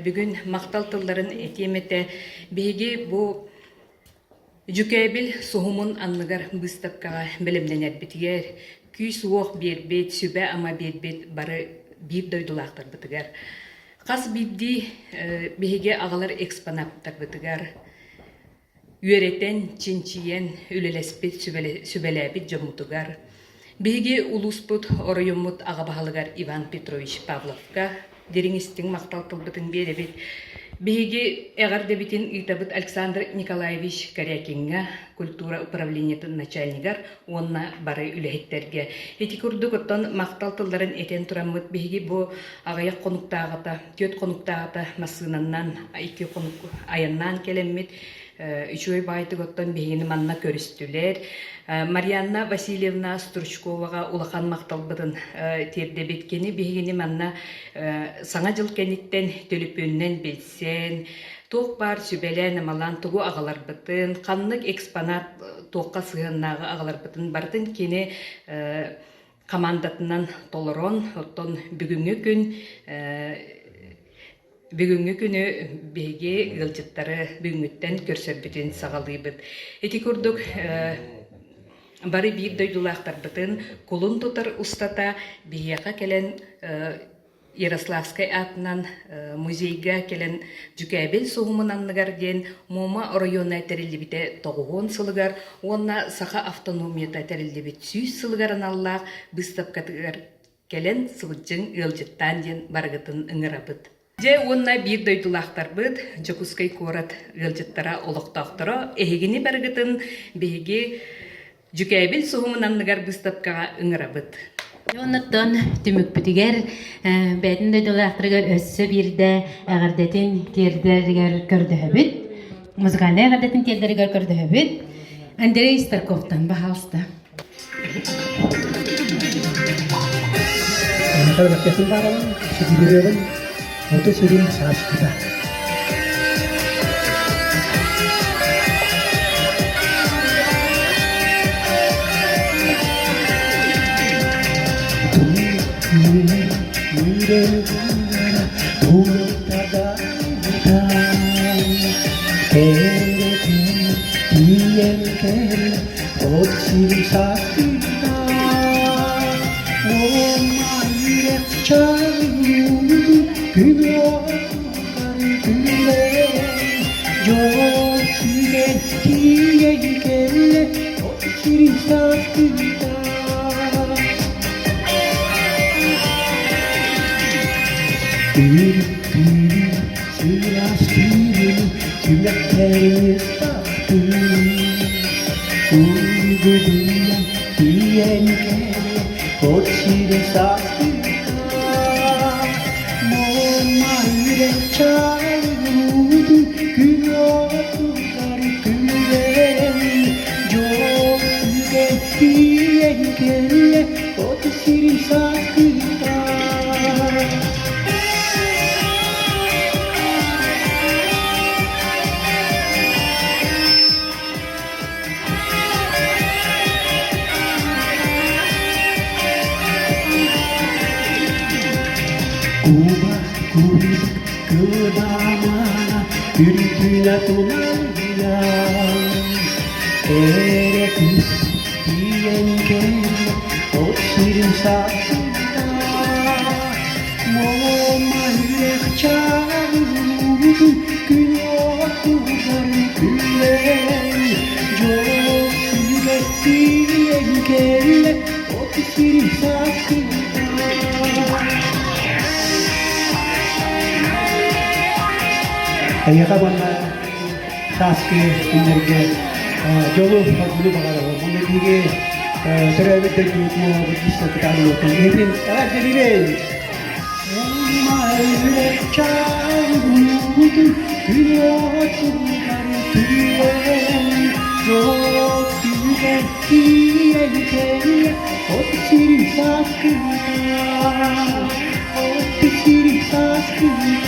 бүгүн махтал тылларын этиэм этэ. Биһиги бу Дьүкээбил суһумун анныгар быыстапкаҕа бэлэмнэнэрбитигэр күүс-уох биэрбит, сүбэ-ама биэрбит бары биир дойдулаахтарбытыгар, хас биирдии биһиги аҕалар экспонаттарбытыгар үөрэтэн, чинчийэн үлэлэспит, сүбэлээбит дьоммутугар, биһиги улууспут, оройуоммут аҕа баһылыгар Иван Петрович Павловка дириҥ истиҥ махтал тылбытын биэрэбит. Биһиги эҕэрдэбитин ыытабыт Александр Николаевич Корякиҥҥа, культура управлениетын начальнигар уонна бары үлэһиттэргэ. Ити курдук оттон махтал тылларын этэн тураммыт биһиги бу аҕыйах хонуктааҕыта, түөрт хонуктааҕыта массыынаннан икки хонук айаннаан кэлэммит үчүгэй баайтык оттон биһигини манна көрүстүлэр. Марианна Васильевна Стручковаҕа улахан махталбытын тиэрдэбит. Кини биһигини манна Саҥа дьыл кэнниттэн төлөпүөнүнэн билсэн, туох баар сүбэлээн-амалаан тугу аҕаларбытын, ханнык экспонат туохха сыһыаннааҕы аҕаларбытын барытын кини хамаандатынан толорон, оттон бүгүҥҥү күн Бүгүҥҥү күнү биһиги ыалдьыттары бүгүҥҥүттэн көрсөрбүтүн саҕалыыбыт. Ити курдук бары биир дойдулаахтарбытын кулун тутар устата биһиэхэ кэлэн Ярославскай аатынан музейга кэлэн Дьүкээбил суһумун анныгар диэн Муома оройуона тэриллибитэ тоҕуһуон сылыгар уонна Саха автономията тэриллибит 100 сылыгар аналлаах быыстапкатыгар Кэлэн сылдьыҥ, ыалдьыттаан диэн барыгытын ыҥырабыт. Дьэ уонна биир дойдулаахтарбыт, Дьокуускай куорат ыалдьыттара, олохтоохторо эһигини барыгытын биһиги Дьүкээбил суһумун анныгар быыстапкаҕа ыҥырабыт. Оннуттан түмүкпүтүгэр бэйэтин дойдулаахтарыгар өссө биирдэ эҕэрдэтин тиэрдэригэр көрдөһөбүт. Музыкальнай эҕэрдэтин тиэрдэригэр көрдөһөбүт. Андрей Старковтан, баһаалыста. Эһиэхэ баарабын, ситиһиэҕин, хоту сирин сааскыта. кэлбэра Тулутадаайбыта Кэрэтин тиийэн кэллэ От сирин саспыта Уома үрэх чайын Күн уотугар күлэн Дьол сүгэн тиийэн кэллэ От сирин саспыта Үрүктүүр сылаас түүн сүрэхтэрин ыстахтыы Уйгудуйан тиийэн кэлэ от сирин саастыыта Муома үрэх чаайын күн уотугар күлэн Дьол сүгэн тиийэн кэллэ от сирин сааскыта Куба курдук кыдаамана үрдүнэ тулалыйан Эрэ кыс тиийэн кэллэ от сирин саастыыта Муома үрэх чаҕылуутун күн уотугар күлэн Дьол сүгэ тиийэн кэллэ от сирин саастыыта Эйиэхэ уонна сааскы күннэргэ дьолу, соргуну баҕарабын. Уонна биһиги төрөөбүт дойдубут буолабыт выставката Эһигин эҕэрдэлиибин! От сирин сааскыта, от сирин сааскыта,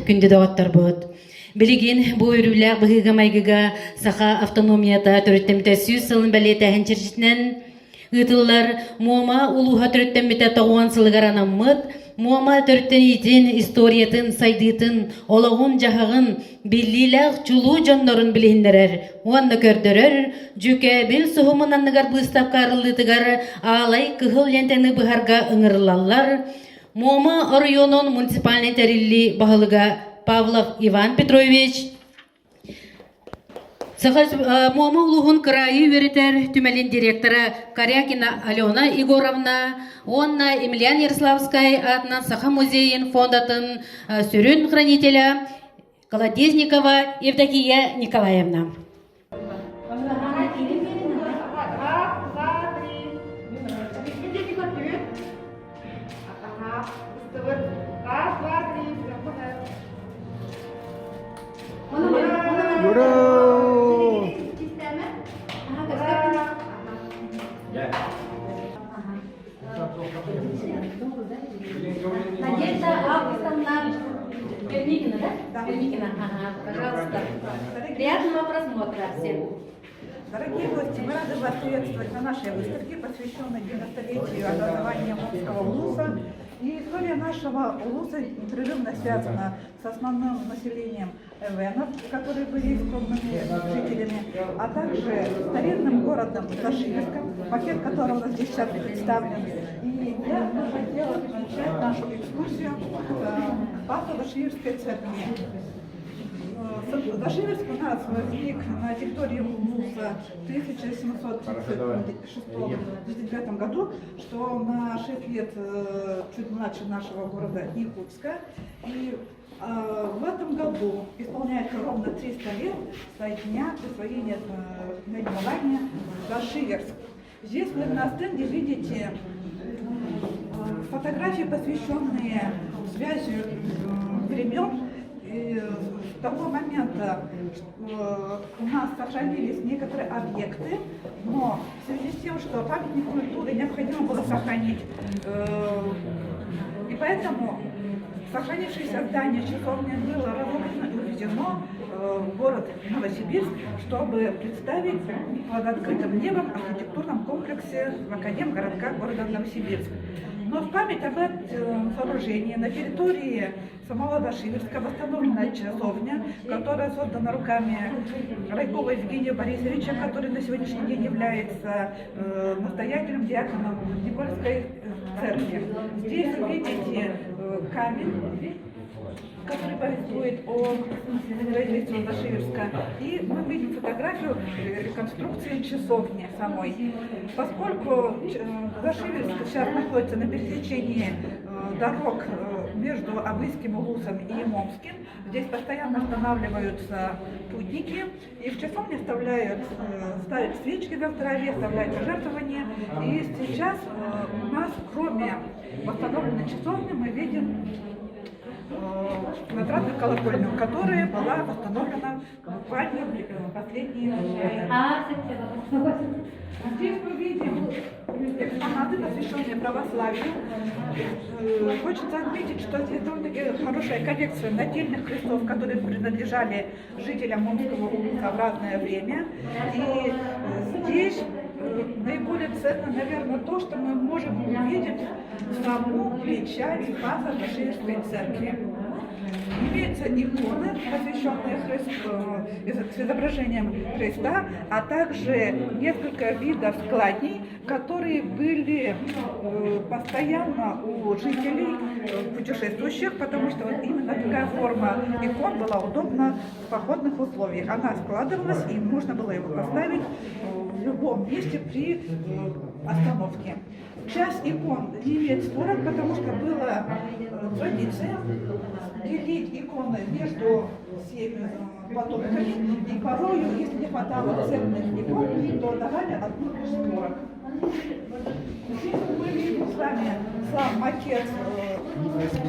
Күндү доҕотторбут! Билигин бу үөрүүлээх быһыыга-майгыга Саха автономията төрүттэммитэ 100 сылын бэлиэтээһин чэрчитинэн ыытыллар Муома улууһа төрүттэммитэ 90 сылыгар анаммыт Муома төрүттэниитин, историятын, сайдыытын, олоҕун-дьаһаҕын биллиилээх чулуу дьоннорун билиһиннэрэр уонна көрдөрөр Дьүкээбил суһумун анныгар быыстапка арыллыытыгар аалай кыһыл лиэнтэни быһарга ыҥырыллаллар Муома оройуонун муниципальнай тэриллии баһылыга Павлов Иван Петрович, Саха Муома улууһун кыраайы үөрэтэр түмэлин директора Корякина Алена Егоровна уонна Емельян Ярославскай аатынан Саха музейын фондатын сүрүн хранителя Колодезникова Евдокия Николаевна. Ура! Надежда Августовна Пермикина, да? Пермикина, ага, пожалуйста. Приятного просмотра всем. Дорогие гости, мы рады вас приветствовать на нашей выставке, посвященной 90-летию образования Мокского улуса. И история нашего улуса непрерывно связана с основным населением эвенов, которые были исконными жителями, а также старинным городом Зашиверском, макет которого у нас здесь сейчас представлен. И я бы хотела начать нашу экскурсию э, по Зашиверской церкви. Зашиверск у нас возник на территории Улуса в 1736-39 году, что на 6 лет э, чуть младше нашего города Якутска. И э, в этом году исполняется ровно 300 лет со дня присвоения э, наименования Зашиверск. Здесь вы на стенде видите фотографии, посвященные связи времен. И с того момента у нас сохранились некоторые объекты, но в связи с тем, что памятник культуры необходимо было сохранить, и поэтому сохранившееся здание часовни было разрушено и увезено. в город Новосибирск, чтобы представить под открытым небом архитектурном комплексе в Академгородка города Новосибирск. Но в память об этом сооружении на территории самого Зашиверска восстановлена часовня, которая создана руками Райкова Евгения Борисовича, который на сегодняшний день является э, настоятелем, диаконом Никольской церкви. Здесь вы видите э, камень, который повествует о строительстве Зашиверска. И мы видим фотографию реконструкции часовни самой. Поскольку Зашиверск сейчас находится на пересечении дорог между Абыйским улусом и Момским, здесь постоянно останавливаются путники, и в часовне оставляют, ставят свечки за здравие, оставляют пожертвования. И сейчас у нас, кроме восстановленной часовни, мы видим квадратную колокольню, которая была восстановлена буквально в последние годы. Здесь мы видим экспонаты, посвященные православию. Хочется отметить, что здесь довольно-таки хорошая коллекция нательных крестов, которые принадлежали жителям Момского улуса в разное время. И здесь наиболее ценно, наверное, то, что мы можем увидеть саму печать Спаса Зашиверской церкви. Имеются иконы, посвященные Христу, с изображением Христа, а также несколько видов складней, которые были постоянно у жителей путешествующих, потому что вот именно такая форма икон была удобна в походных условиях. Она складывалась, и можно было его поставить в любом месте при остановке. Часть икон не имеет створок, потому что была традиция делить иконы между всеми потомками, и порою, если не хватало ценных икон, то давали одну из створок. Здесь мы видим с вами сам макет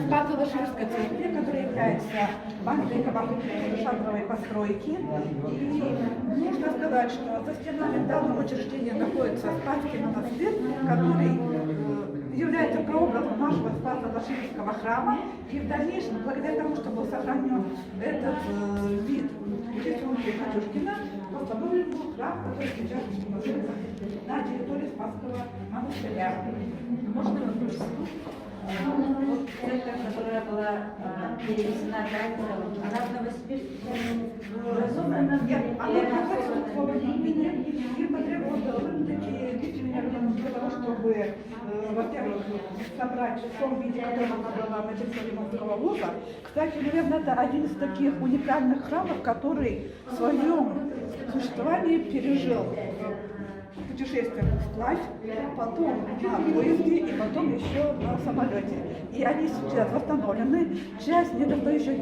Спасо-Зашиверской церкви, которая является памятником архитектурно-жанровой постройки. И нужно сказать, что за стенами данного учреждения находится Спасский монастырь, который является прообразом нашего Спасо-Зашиверского храма. И в дальнейшем, благодаря тому, что был сохранен этот вид рисунки Матюшкина, восстановлен был храм, который сейчас находится на территории Спасского монастыря. Можно вопрос? Вот церковь, которая была перевезена трактором, она в Новосибирске разобрана? Нет, она находится в Владимире, и потребовалось довольно-таки длительное время для того, чтобы, во-первых, собрать в том виде, котором она была на территории Момского вуза. Кстати, наверное, это один из таких уникальных храмов, который в своем существовании пережил путешествие вплавь, потом на поезде и потом еще на самолете. И они сейчас восстановлены. Часть недостающих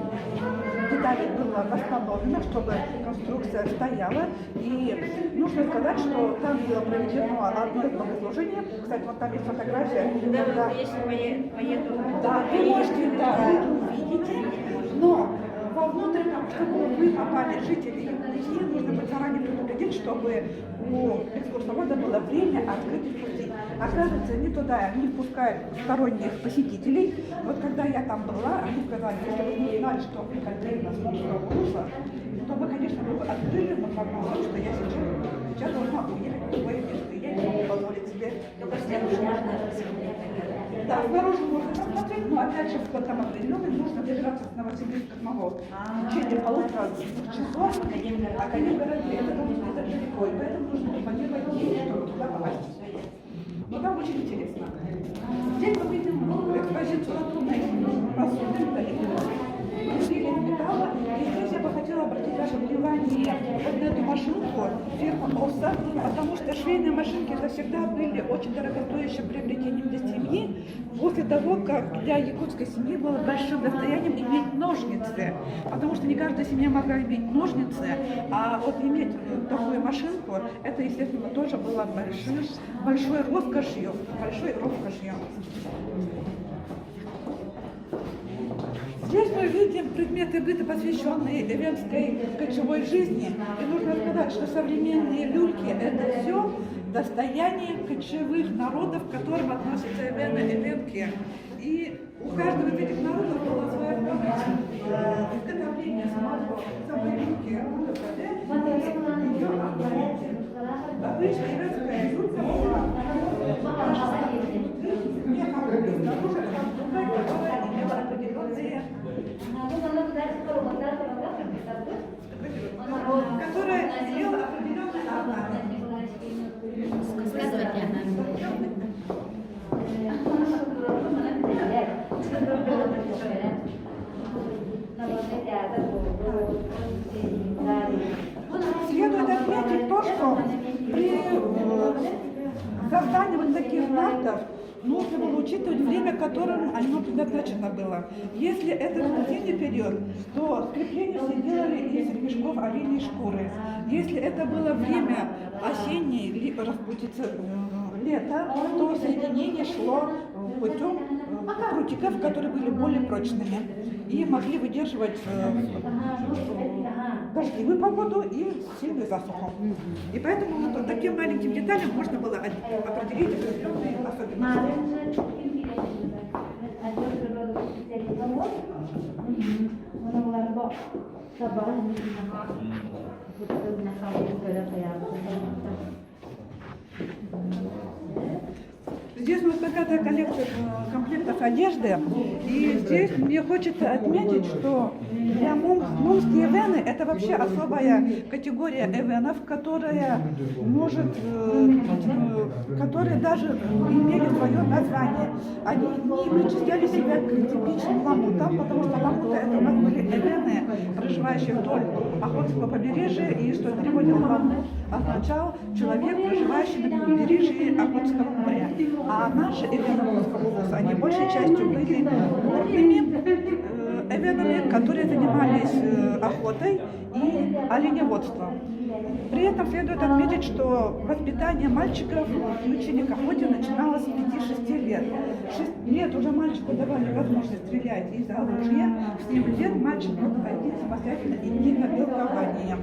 деталей была восстановлена, чтобы конструкция стояла. И нужно сказать, что там было проведено одно из богослужений. Кстати, вот там есть фотография. Да, когда... если поеду... Да, вы можете, да, вы увидите, но вовнутрь, чтобы вы попали, жители Якутии, нужно быть заранее предупредить, чтобы у экскурсовода было время открыть и впустить. Оказывается, не туда не впускают сторонних посетителей. Вот когда я там была, они сказали, если бы мы знали, что вы конкретно с Момского улуса, то мы, конечно, бы открыли, но проблема в том, что я сейчас, сейчас должна уехать в другое место, и я не могу позволить себе. Только снаружи можно посмотреть, наверное. Да, снаружи можно посмотреть, но опять же вход там определенный, нужно добираться с Новосибирска самого в течение полутора-двух часов. Академгородке, это довольно далеко, и поэтому нужно планировать день, чтобы туда попасть. Но там очень интересно. Здесь мы видим экспозицию латунной посуды, изделий из металла. И здесь я бы хотела обратить ваше внимание вот на эту машинку фирмы Оса, потому что швейные машинки это всегда были очень дорогостоящим приобретением для семьи. После того, как для якутской семьи было большим достоянием иметь ножницы, потому что не каждая семья могла иметь ножницы, а вот иметь такую машинку, это, естественно, тоже было большим, большой роскошью, большой роскошью. Здесь мы видим предметы быта, посвященные эвенской кочевой жизни. И нужно сказать, что современные люльки – это все достояние кочевых народов, к которым относятся эвены, эвенки. И У каждого из этих народов была своя форма изготовления самого, самой юбки и ее орнамента. Обычно женская юбка была мехом снаружи, а другая, которая имела определенные которая имела определенный орнамент. Следует отметить то, что при создании вот таких нартов нужно было учитывать время, которым оно предназначено было. Если это был зимний период, то крепление все делали из ремешков оленей шкуры. Если это было время осенней, либо распутицы лета, то соединение шло путем прутиков, которые были более прочными и могли выдерживать дождливую погоду и сильную засуху. И поэтому вот таким маленьким деталям можно было определить определенные особенности. Здесь у нас богатая коллекция комплектов одежды. И здесь мне хочется отметить, что для момские эвены это вообще особая категория эвенов, которая может, которые даже имели свое название. Они не причисляли себя к типичным ламутам, потому что ламуты это у нас были эвены, проживающие вдоль Охотского побережья, и что в переводе ламут означал человек, проживающий на побережье Охотского моря. А наши эвены Момского улуса, они большей частью были горными эвенами, которые занимались охотой и оленеводством. При этом следует отметить, что воспитание мальчиков и учение к охоте начиналось с 5-6 лет. 6 лет уже мальчику давали возможность стрелять из оружия. В 7 лет мальчик мог ходить самостоятельно идти на белкование.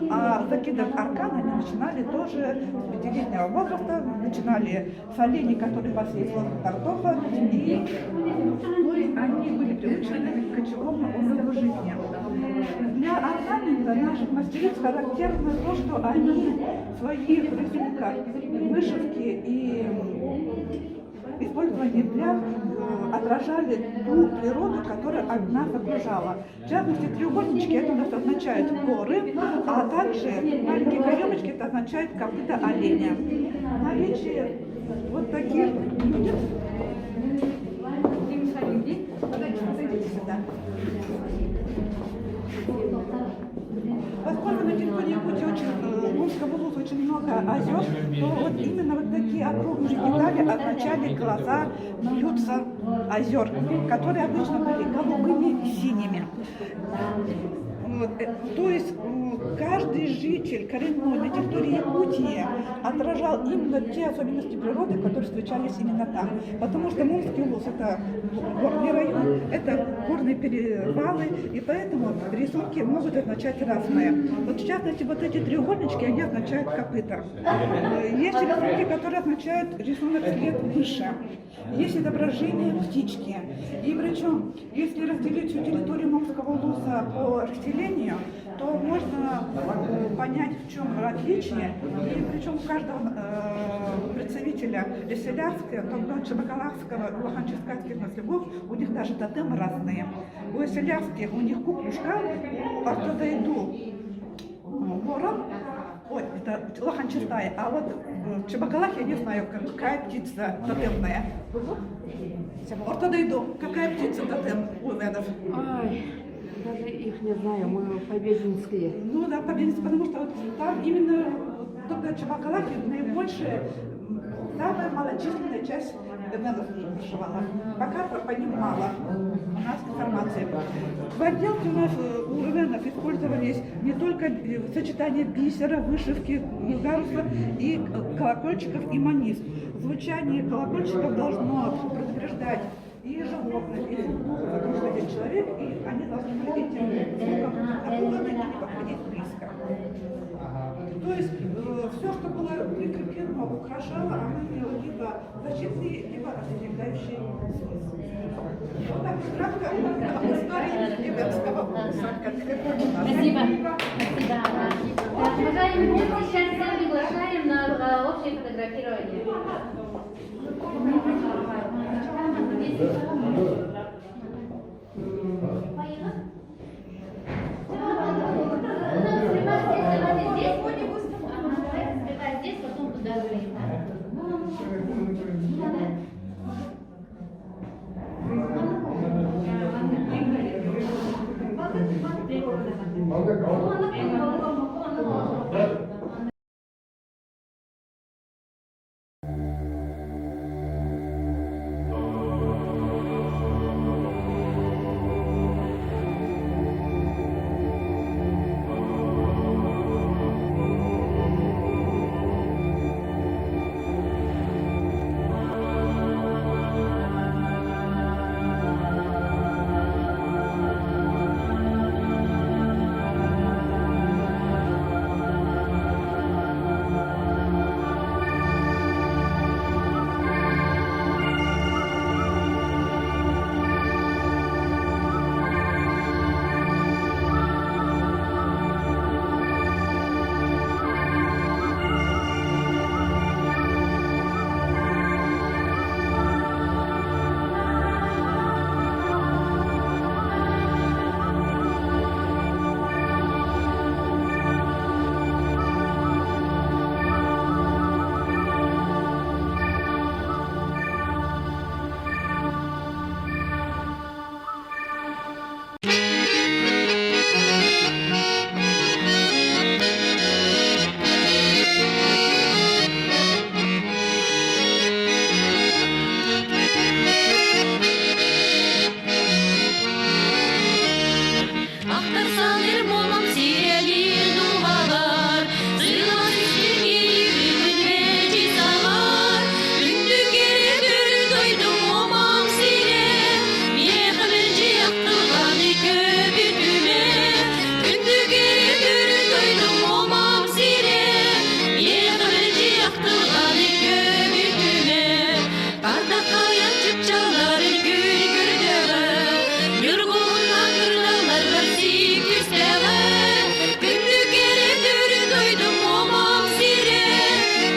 А закидывать аркан они начинали тоже с пятилетнего возраста. Начинали с оленей, которые пасли из картофа. И то есть они были приучены к кочевому образу жизни. Для орнамента наших мастериц характерно то, что они в своих рисунках, вышивки и использование блях отражали ту природу, которая нас окружала. В частности, треугольнички это у нас означает горы, а также маленькие каемочки это означает копыта оленя. Наличие вот таких блюдец. Подойдите сюда. Поскольку на территории Якутии очень, Момского улуса очень много озер, то вот именно вот такие округлые детали означали глаза блюдца озер, которые обычно были голубыми и синими. Вот. То есть каждый житель коренной на территории Якутии отражал именно те особенности природы, которые встречались именно там. Потому что Момский улус – это горный район, это горные перевалы, и поэтому рисунки могут означать разные. Вот в частности, вот эти треугольнички, они означают копыта. Есть рисунки, которые означают рисунок след выше. Есть изображение птички. И причем, если разделить всю территорию Момского улуса по расселению, то можно понять, в чем отличие. И причем у каждого представителя Эсселярского, Чебокалахского, Улаханческайских наслегов, у них даже тотемы разные. У эсселярских у них куклушка, у Ортодайду ворон, ой, это Улаханчестая, а вот в Чебокалах я не знаю, какая птица тотемная. Ортодайду, какая птица тотем у эвенов? Ай, даже их не знаю, мы побединские. Ну да, побединские, потому что вот там именно только Чебокалахи наибольшая, самая малочисленная часть эвенов проживала. Пока по ним мало у нас информации. В отделке у нас у эвенов использовались не только сочетание бисера, вышивки, гаруса и колокольчиков и манист. Звучание колокольчиков должно предупреждать и животных, и духов, потому что здесь человек, и они должны были этим звуком напуганы и не подходить близко. То есть все, что было прикреплено, украшало, оно имело либо защитный, либо остерегающий смысл. Вот так кратко об истории Эвенского улуса. Спасибо. Спасибо. Уважаемые гости, сейчас всех приглашаем на общее фотографирование. Здесь, потом туда Ахтарсан Ермолом сиэлиир дууһалар, сыылас истиҥ мэлдьи саҕар. Күндү кэрэ төрүт дойдум омам сирэ, миэхэ мэлдьи ахтылҕаны көбүтүмэ. Күндү кэрэ төрүт дойдум омам сирэ, миэхэ мэлдьи ахтылҕаны көбүтүмэ. Ардахайан чыпчалларын күн көрдөҕө, Ньургуһунна кырдалларбар сиик түстэҕэ, Күндү кэрэ төрүт дойдум омом сирэ,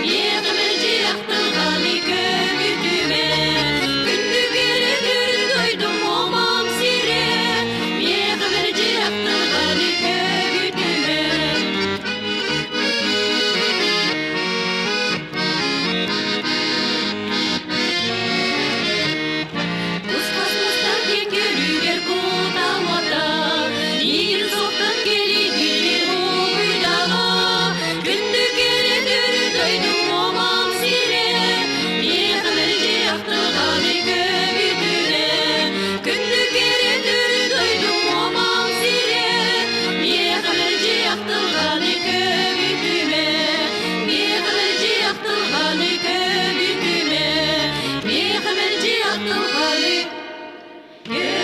Миэхэ мэлдьи ахтылҕаны көбүтүмэ. Күндү кэрэ төрүт дойдум омом сирэ, Миэхэ мэлдьи ахтылҕаны көбүтүмэ. Кус-хас диэн көрүгэр кутамата, Миигин суохтан кэлигири угуйдаҕа, Күндү кэрэ төрүт дойдум омам сирэ, Миэхэ мэлдьи ахтылҕаны көбүтүрэ. Күндү кэрэ төрүт дойдум омам сирэ, Миэхэ мэлдьи ахтылҕаны көбүтүмэ. Миэхэ мэлдьи ахтылҕаны көбүтүмэ. Миэхэ мэлдьи ахтылҕаны көбүтүмэ.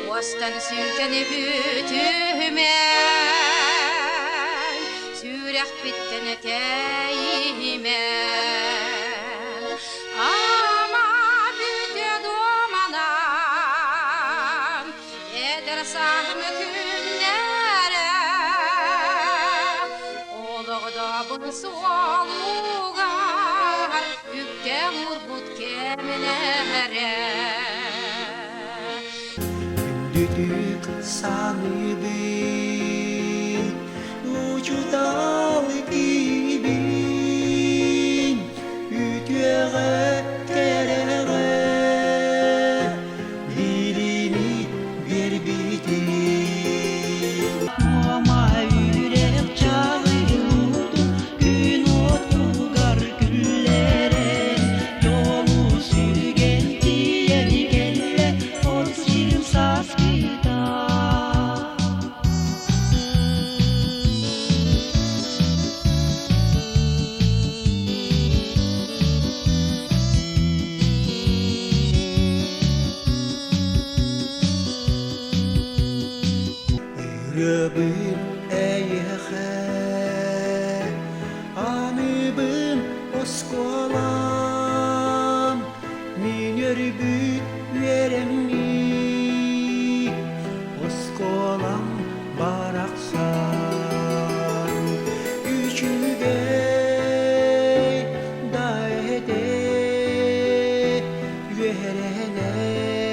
Уостан сүнтэни бүтүмэн, сүрэхпиттэн этэйимэн. Ама бүтө дуоманан, эдэр сааһым күннэрэ, олоҕдообун суолугар үктэл уурбут кэмнэрэ. Күндүтүк саныыбын, учуутал киибин, үтүөҕэ кэрэҕэ билини биэрбитин. Муома үрэх чаҕылутун күн уотугар күллэрэн, дьолу сүгэн тиийэн кэллэ от сирим сааскыта. Ырыабын эйиэхэ аныбын оскуолам, мин өрбүт үөрэммит оскуолам барахсан. Үчүгэй да этэ үөрэнэр.